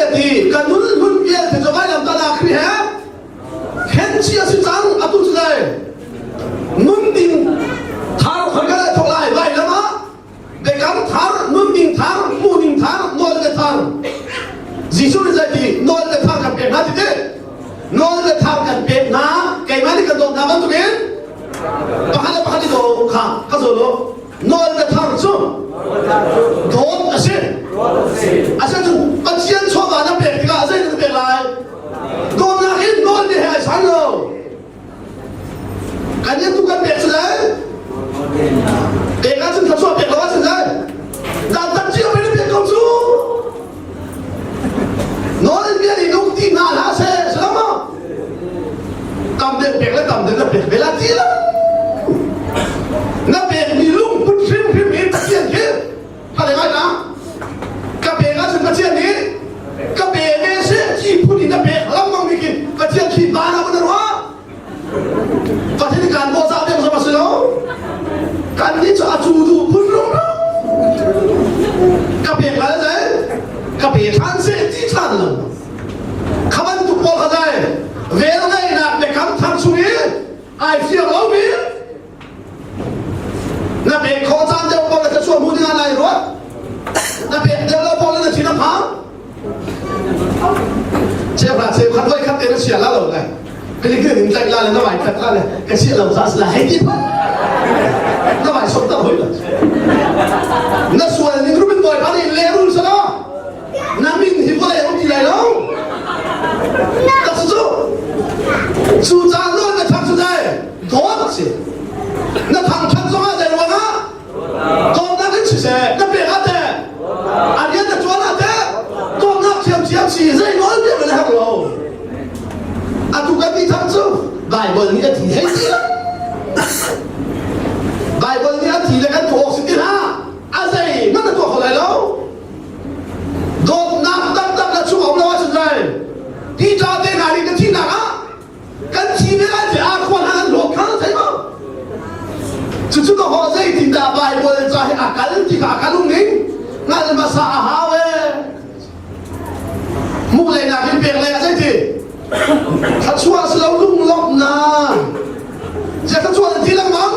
Zeiti ka nun hlun vialte cu vailamtah ah Khrih he khenci a si cang atu cu dai nun ding thar khoi ka thok lai vailam ah biakam thar nun ding thar hmuh ding thar nawl le thar Jesuh nih zeiti nawl le thar kan pek hna ti ti nawl le thar kan pek hna keimah nih kan dawt hna bantukin pakhat le pakhat i daw kha ka zawl u nawl le thar cu dawt a si asinain Pathian chawva na pek tikah zei na pek lai dawtnak hin nawl nih he ai san lo kan nih tu kan pek cu lai pek ahcun thluachuah pek lo ahcun lai dantat cio in pek ko cu nawl bia nih nung ti hna hlah seh salama tam deuh pek le tam deuh na pek ve la ti lo na pekmi lungput hrimhrim hi Pathian khi ka le ngai na ka pek ahcun Pathian nih ka pe ve seh ti phun in na pek lengmang mi khi Pathian khi van ah na ruah Pathian kan bawh deuh zong a si lo kan nih cu a cu duh phun rumro ka pek lai le ka pe ṭhan seh ti ṭhan lo kha bantuk pawl kha dai vel ngeihnak biakam thar chung i ai fiang lomi na pek khawh caan deuh pawl le thluachuah hmu dingah nai ruat na pek deuh lo pawl na thin a phang cheuhra cheukhat voi khat te na chia la lo le Philippines in tlaih la le na vai khat la le ka chia lo za la hei ti na vai sok ta hoi la na sual ning rumin boy pa nih le rul sa na min hi vawlei um ti lai lo tak cu cu caan nawn na thang cu dai dawt si na thangthat zongah zei ruangah dawtnak in siseh na pek ah teh a rian na tuan ah teh dawtnak thiamthiam si zei nawl bia na herh lo atu kan ti thang cu Bible nih a thi hei ti Bible nih a thi le kan tuah awk si ti hlah a zei hmanh na tuah kho lai lo Dawtnak taktak na chung um lo ahcun lai Peter te hna nih kan thihnak ah kan thi ve lai ti ar khua hna an hlawt kha thei maw cucu ka ho zeitin dah Bible ca hi a kal ti kha a kal um ning ngal hmasa a hau e hmuh lei nak in pek lei a zeiti thluachuah si lo lunglawmhnak zia thluachuah nan ti lengmang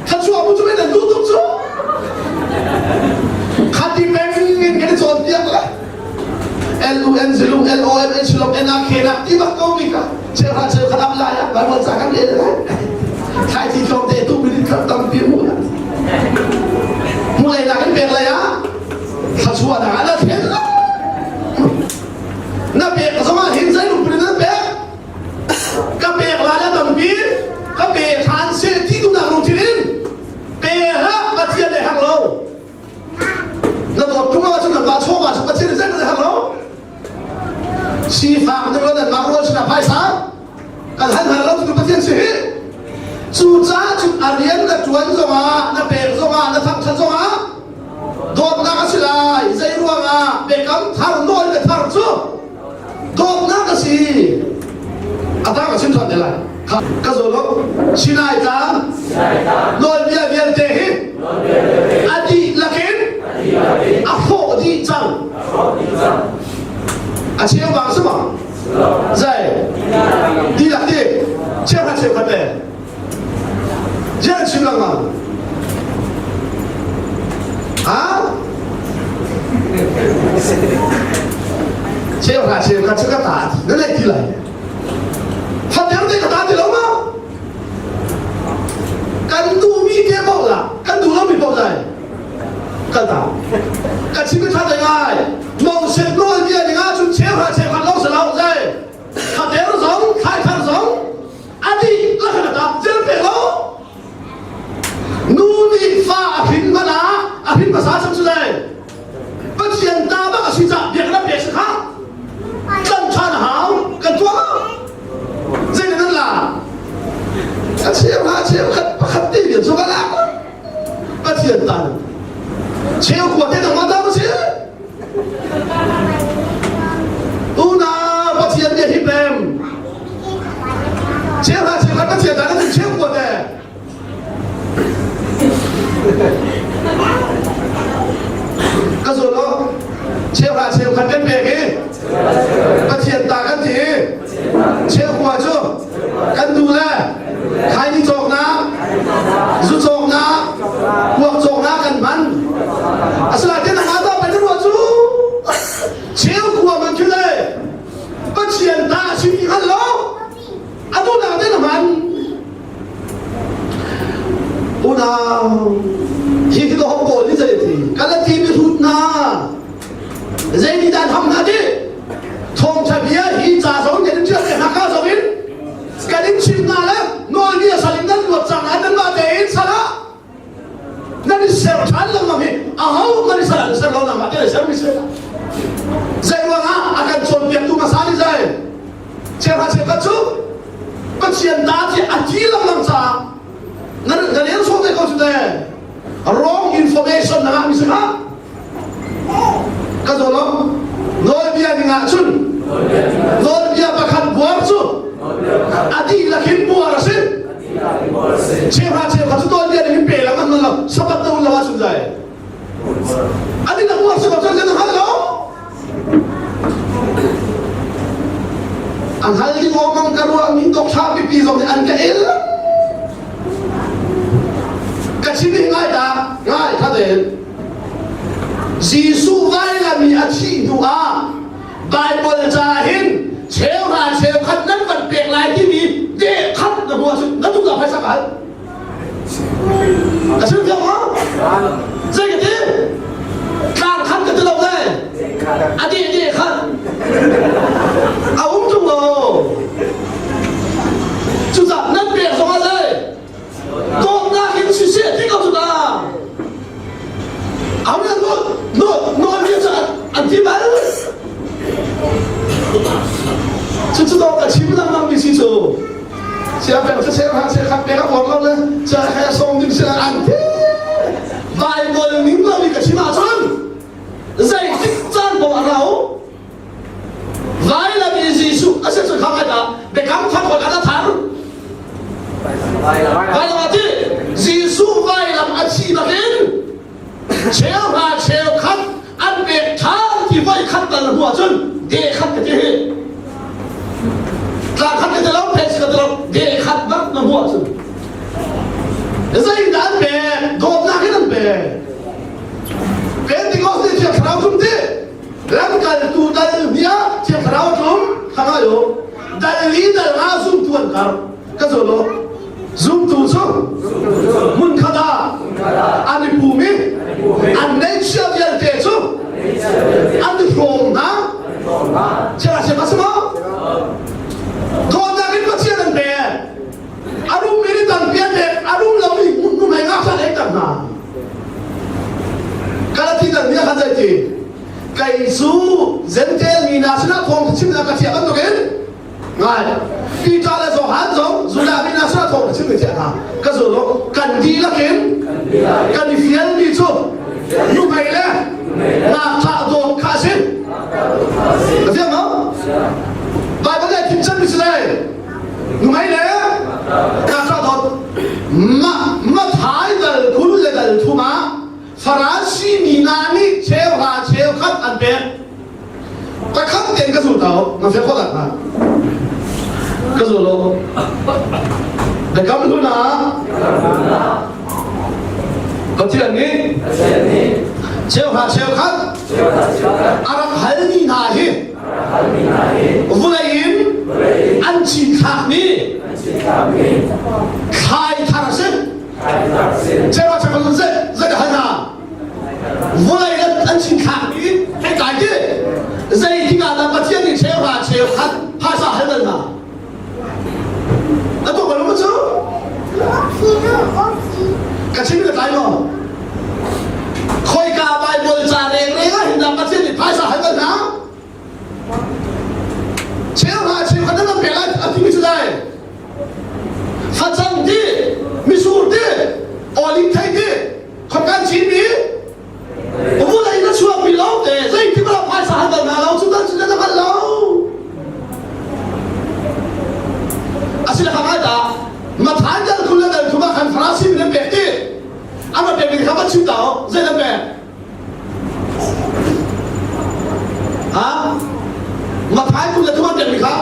thluachuah bu cu nan duh tuk cu khati peng in kan i cawnpiak le L U N zilung L O M N silom N A K nak ti bak ko mi ka cheuhra cheu kha lam lai ah Bible ca kan rel lai thlai thi tlawm te tu minute khat tampi mu la mu lei nak in pek lei ah thluachuah nak ah na thlen lo na pek zongah hin zei lungput in na pek ka pek la le tampi ka pe ṭhan seh ti duhnak lungthin in pe hlah Pathian le herh lo na dawt ṭung ahcun nangmah chawva cu Pathian nih zeihmanh a herh lo sifak nih nan mah rual sinah phaisa kan hal hna lo cu Pathian si hi cucaah cun a rian na ṭuan zongah na pek zongah na thangṭhat zongah dawtnak a si lai zei ruangah biakam thar nawl le thar cu dawtnak a si a tang a chim ṭhan te lai ka zawl lo Sinai tlang nawlbia vialte hi a dihlak in a hrawh dih cang a cheu bang si ma zai dihlak ti cheukhat cheukhat le Ziah chim lengmang? Ha? Cheu hla cheu kha chu ka ta na lei ti lai. Fater te ka ta ti lo ma? Kan duh mi te paoh la, kan duh lo mi paoh lai. Kan ta. Ka chim tha te ngai. Moses nawl bia ning ah cun cheu hla cheu khat lo sa lo zai. Fater zong, thlai thar zong, a dihlak in a tap cer pek lo nu nih fa a hrin hmanh ah a hrin hmasa cang cu le Pathian ta bak a si cah biak na pek si kha tlan ṭhan a hau kan tuah lo zei nan la a cheu ha cheu khat pakhat te vial cu ka lak Pathian ta cheu khua te nangmah ta ma si Una Pathian nih hi pem cheu ha cheu khat Pathian ta na cheu khua te ka zo lo cheu ha cheu khat kan pek i. Cheukua cu kan duh le khaini cawknak, zu cawknak, kuak cawknak kan hman. Asinain nangmah ta pei na ruah cu cheukua man khi le Pathian ta a si ti hngal lo. A duhnak te na hman. Unau, hi hi ka hong kawl hi zei ti? Kan la ti mi hrut hna. Zei nih dah tham hna ti? Thawngṭha bia hi ca zong kan in ṭial te hna ka zong in kan in chim hna le nawlbia sal in nan luat cang lai nanmah tein sal ah nan i ser ṭhan lengmang hi aho man i sal an ser lo nangmah te ser mi ser zei ruangah a kan cawnpiaktu hmasa nih zei cheuhra cheukhat cu Pathian ta ti a ti lengmang caah na na rel sawh te ko cu te wrong information na ngah mi si kha Ka zaw lo. Nawlbia ning ah cun nawlbia pakhat buar cu a dihlak in buar a si. Cheuhra cheukhat cu nawlbia ning in pe lang an lo sabat na un lo ahcun zai. A dihlak buar si ko cun na hngal lo. An hal ding awmang ka ruahmi tokthla pipi zong nih an ka el. Ka chim hi ngai ta, ngai kha tein. Jesuh vailam i a thih hnu ah Baibal ca hin cheuhra cheukhat nan van pek lai timi deh khat na hmu ahcun na tuk la phaisa ka hal. A sim thiam ma? Zei ka ti? Tlang khat ka ti lo le. A deh deh khat. A um tung lo. Cucah nan pek zong ah zei? Dawtnak in siseh ti ko cu ta. Aw nan nawl nawl nawl bia cu an ti bal. Cucu dawh ka chim lengmang mi si cu. Sia peng cu ser hang ser khat pek a uar lo le sia he song ding sila an ti. Bible ning lo mi ka chim ahcun zeitik caan paoh a rau. Vailam i Jesuh a si cu khang ai ta biakam thar hoi kha thar. Vailam ah ti Jesuh vailam a thi bakin cheuhra cheukhat an pek ṭhan ti voi khat tal hnu ahcun de khat ka ti hi. Tla khat ka ti lo, pek ka ti lo, de khat bak na hmuh ahcun. Zeidah an pek? Dawtnak in an pek. Pentecost nih Thiang Thlarau tum ti. Lamkaltu dal hnia Thiang Thlarau tlum khang ayo. Dal li dal nga zumtu an kar. Ka zo lo. Zumtu cu hmun khat ah an i pum i an neihchia vialte cu an i hrawm hna. Chiara siam a si maw? Dawtnak in Pathian an pek. A rummi nih tampi an pek, a rum lomi nuhmei ngakchia an eiter hna. Galati dal nih a kan zei ti? Kei cu Gentile mi hna sinah thawng chimnak ka thiah bantukin ngai Peter le Johan zong Judah mi hna sinah thawng chim ka thiah hna. Ka zul lo. Kan dihlak in kan i fialmi cu nuhmei le ngakṭah dawt kha a si. A fiang maw? Baibal nih a thim cemmi si lai. Nuhmei le ngakṭah dawt mah Mathai dal 20 le dal thum ah Farasi mi hna nih cheuhra cheukhat an pek. Pakhat tein ka zul tau, na fiang khawh tak hna. Ka zul lo. Biakam hlun ah Pathian nih cheuhra cheukhat a rak halmi hna hi vulei in an cinthlakmi thlai thar a si. Cheuhra cheukhat zei zei hal hna? Vawlei an cinthlak i hei kai ti zeitik ah dah Pathian nih cheuhra cheukhat phaisa hal bal hna na tuah bal maw cu ka chim ka tlai maw khoika Bible ca reng reng ah hin dah Pathian nih phaisa hal bal hna cheuhra cheukhat nan pek lai a timi cu lai facang ti misur ti olive thei ti Khotkan Chinmi vulei na chuakmi lo te zeitik ah phaisa hal bal hna lo cu tan cu na hngal lo asile kha ngai ta mathan dal khul le dal thum ah khan Farasi mi nan pek ti ama pek mi kha va chim ta zei nan pek ha mathan kul le thum an pek mi kha.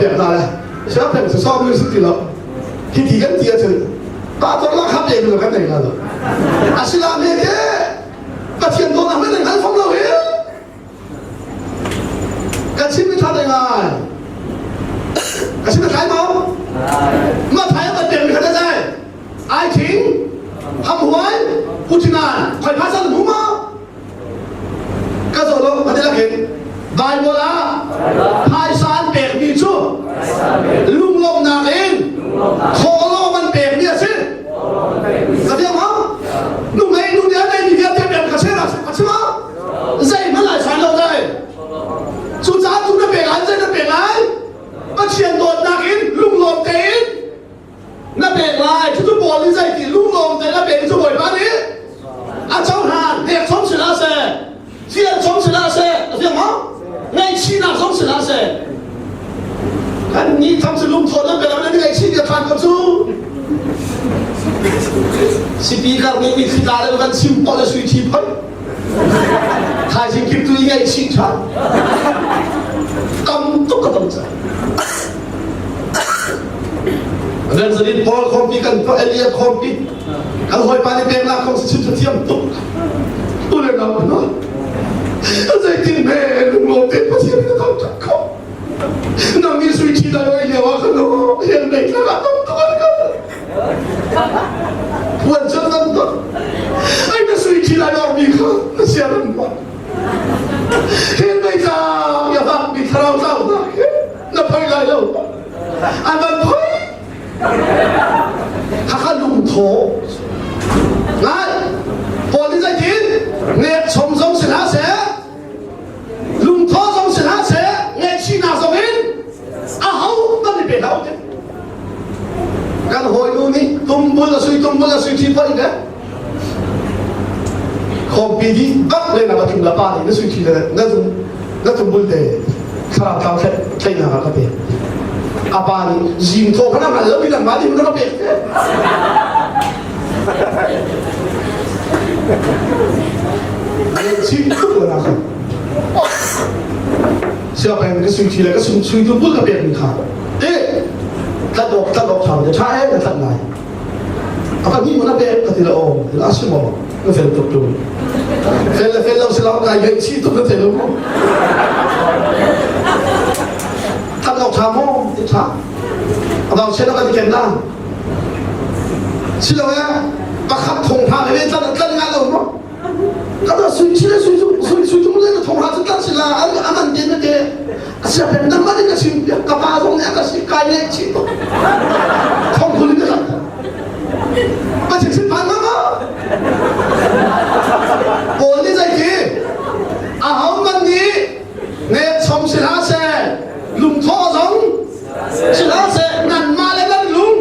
pek hna le siang peng cu sawm si ti lo hi ti kan ti ahcun pastor la kha pek lo kan nei la lo asila me ke Pathian dawtnak hmanh nan hngal fom lo hi kan chim mi tha te ngai ka chim thlai maw ma thlai kan pek mi kha zai ai thing ham huai puchinan khoi pha san mu ma Ka zaw lo a tilak in Bible ah phaisa an pekmi cu lunglawmhnak in thawhlawm an pekmi a si. Ka fiang maw? Nu ngei nu nih an ngeimi vialte pek ka si a si maw? Zeihmanh lai san lo dai. Cucaah tu na pek lai zei na pek lai? Pathian dawtnak in lunglawm tein na pek lai cucu Paul nih zeiti lunglawm te na pek cu Bawipa nih a cohlan pek chom si hlah seh fial chom si hlah seh a fiang maw ngaihchihnak zong si hlah seh kan nih tham si lungthaw nan pe lo nan ngaihchih bia than ko cu speaker nih mi thli tla le kan chim pol le sui thi phoi thaizing kip tu i ngaihchih than tam tuk ka tam cang Evangelist Paul khawmpi kan tuah Elia khawmpi kan hawipa nih peknak kong chim thiam tuk tu le nau no zeitin me lunglawm te Pathian na tam tuk kho nang ni sui thi da loi lio ah khan no hian nei tla tam tuk an ka puan chan tam tuk ai na sui thi da lor mi kha na sia ram ma hian nei tla ya fak mi thlarau tlau na na phoi lai lo an van phoi khakha lungtho ngai Paul nih zeitin nek chom zong si hlah seh lungtho zong si hlah seh ngaihchihnak zong in a ho man i pe hlah u kan hawinu nih tumbul a sui tumbul a sui thi phoi ne khawmpi dih bak le na pathum la pa nih na sui thi le na zum na tumbul te thlarau thlau thlainak ah ka pek a pa nih zing thaw kha na hngal lo mi nangmah nih na ka pek chim tuk la kha siapeng ka sui thi le ka sui sui tumbul ka pek mi kha te tlat awk tlat awk thau te tha e na tlat lai A ka nih na pek ka ti la aw la si maw na fel tuk tu fel le fel lo si lo kai gaih chi tuk na thei lo mu than awk tha maw ti tha abang chen ka ti ken na si lo e pakhat thong tha ve tlan tlan nga lo mo Kada sui sui sui sui sui tung le thong ha chu tan sila an aman te na te asia pen nang ma ka sim ka pa zong ne ka si kai ne chi to thong khuli ka pa chim sim phan ma ma Paul ni zai ki a hau man ni ne chom si la se lung tho zong si la se nan ma le nan lung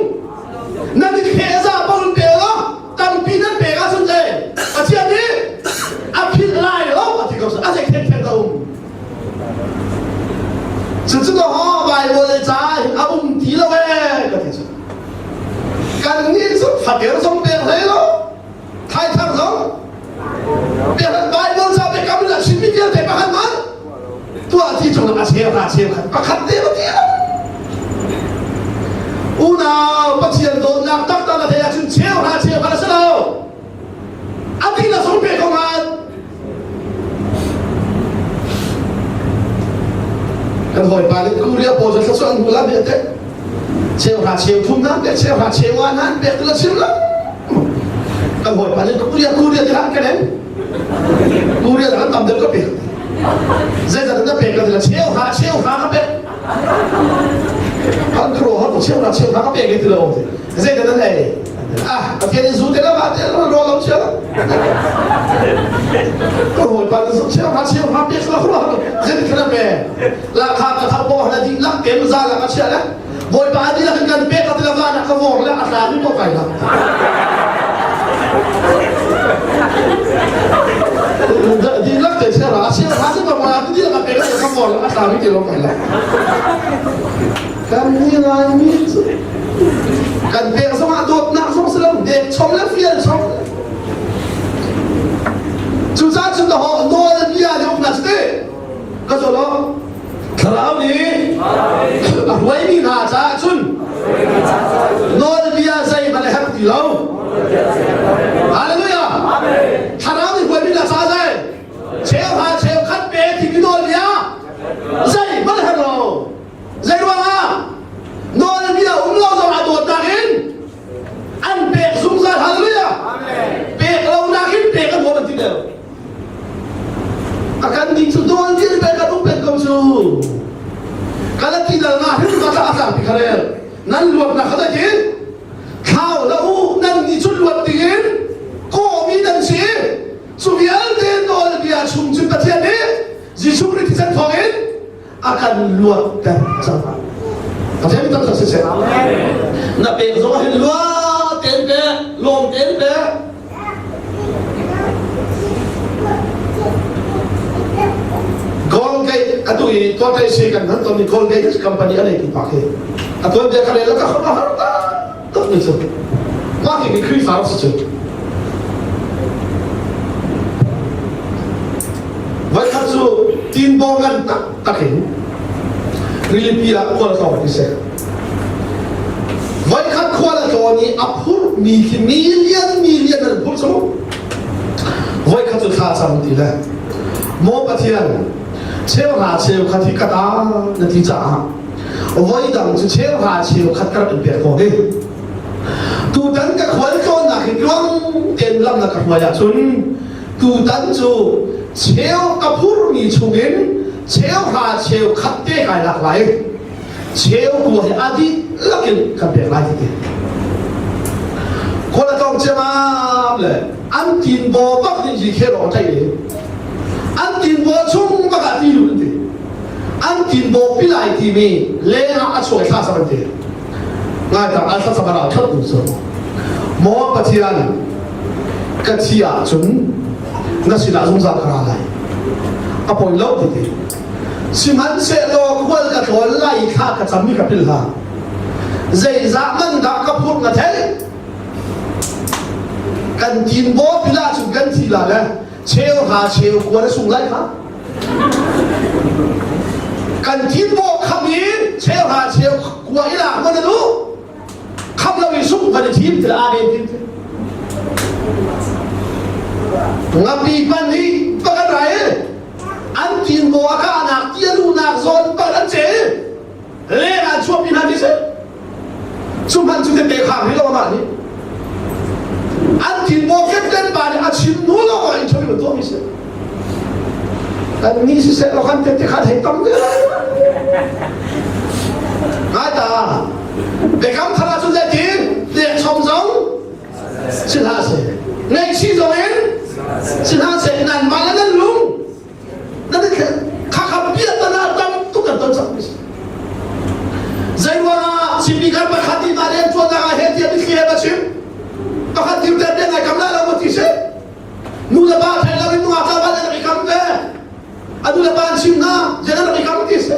nan i khe za paul pe lo tampi nan pek ahcun le Pathian nih a philh lai lo a ti ko a zei khen khen a um cucu to ho Bible ca hin a um ti lo ee ka ti cu kan nih cu fater zong pek hlei lo thaithar zong pek Bible ca pe kam la chimmi vialte pakhat man tuah ti cung a cheu ha cheu khat pakhat te ma ti lo unau Pathian dawtnak taktak na theih ahcun cheu ha cheu khat a si lo a ti na sung pe ko ngan kan hawipa nih Korea pawl cu thluachuah an hmu la bia te cheu hra cheu thum nan pek cheu hra cheu nga nan pek tu la chim lo kan hawipa nih Korea Korea ti han kan Korea kan tam deuh ka pek zeizat na pek ka ti la cheu hra cheu hra ka pek kan kro har cheu hra cheu hra ka pek ti lo zeidah nan ei ah Pathian in zu te la ma te lo ro lo chia la ko hoi pa zu cheu hra cheu hra pek la khro zeiti khana pe la kha ka thau bo hana di lak kem za la ka chia la Bawipa di la kan pek ka ti la va na ka vor le a tla mi ko kai la di lak te chia ra chia ra te ba ma di la ka pek la ka vor la a tla mi ti lo kai la kan ni lai mi cu kan pek zong ah dawtnak zong si lo dek chom le fial chom cucaah cun ka ho nawl bia nih uknak cu ti ka zo lo thlarau nih a hruaimi hna caah cun nawlbia zeihmanh a herh ti lo. Hallelujah! Thlarau nih hruaimi hna caah zei? Cheuhra cheukhat pe timi nawlbia zeihmanh a herh lo. Zei ruangah? Nawlbia um lo zong ah dawtnak in an pek zungzal. Hallelujah! Pek lo nakin pek an huam an ti deuh. A kan nih cu dawn vialte kan um peng ko cu. Galati dal nga hin ka tla tla ti kharel. Nan luat na kha ti. Thlau la u nan nih cu luat dingin kawmi nan si. Cu vialte nawlbia chung cu Pathian nih Jesuh Khrih thisen thawngin a kan luatter cang. Pathian mi tam siseh. Na pek zong ah hin luat tein pe, lawm tein pe. Colgate atu i tuatai si kan hman tawnmi Colgate company a neitu pa khi a tuanbia ka rel ka khon a har tak mi cu mah khi Khrihfa si cu voikhat cu tinbaw ngan taktak in rilipi ah khual tlawng ti seh voikhat khual a tlawn i a phurhmi khi million million an phurh cu voikhat cu thla cam ti le maw Pathian cheuhra cheukhat hi ka ta na ti caah voi dang cu cheuhra cheukhat ka rak in pek tawn i tutan ka khual tlawnnak hi tluang tein lam na ka hruai ahcun tutan cu cheu ka phurmi chungin cheuhra cheukhat te kai lak lai cheu kua hi a dihlak in kan pek lai ti khual a tlawng ciamam le an tinbaw bak nih hi khel awk thei i an tinbaw chung bak ah ti lut an ti an tinbaw pilai timi leng ah a chuak thla sam an ti ngai tak an thlacam a that tu cu maw Pathian ka thi ahcun na sinah zungzal ka ra lai a poi lo ti ti sihmanhsehlaw khual ka tlawn lai i thla ka cam i ka pil hlah zeizah man dah ka phurh na theih kan tinbaw pil ahcun kan thi la le cheu hra cheu kua na sung lai kha kan tinbaw kham i cheu hra cheu kua i lak man na duh kham lo i sung kan i thim til aa den tin ngapi pan hi pakan rai an tinbaw a kahnak ti a luhnak zawn pan an ce leng ah chuahpi hna ti si cu hmanh cu tete khang hi lo amah nih an tinbaw kepten pa nih a chim hnu lawng ah interview tuah mi si kan ni siseh lo kan tete kha thei tam ngai ta biakam thar ah cun zeitin pek chom zong si hlah seh ngaihchih zong in si hlah seh nan mah le nan lung nan i khakha piahtana tam tuk kan ton cang mi si zei ruangah speaker pakhat nih mah rian tuannak ah he tiah mithli he va chim pakhat dir te ngai kam la lo ma ti si nu le pa thei lo in nungak tlangval an rak i kam ve a nu le pa an chim hna zei an rak i kam ti si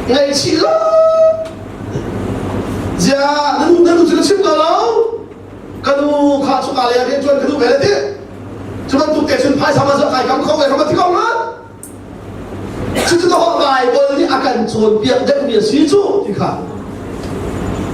ngaihchih lo zia na nu na nu cu na chim ko lo ka nu kha cu ka lei ah rian ṭuan ka duh ve le ti cu bantuk te cun phaisa ma kai kam kho ve ka ti ko ma cucu ka Bible nih a kan cawnpiak deuhmi a si cu ti kha.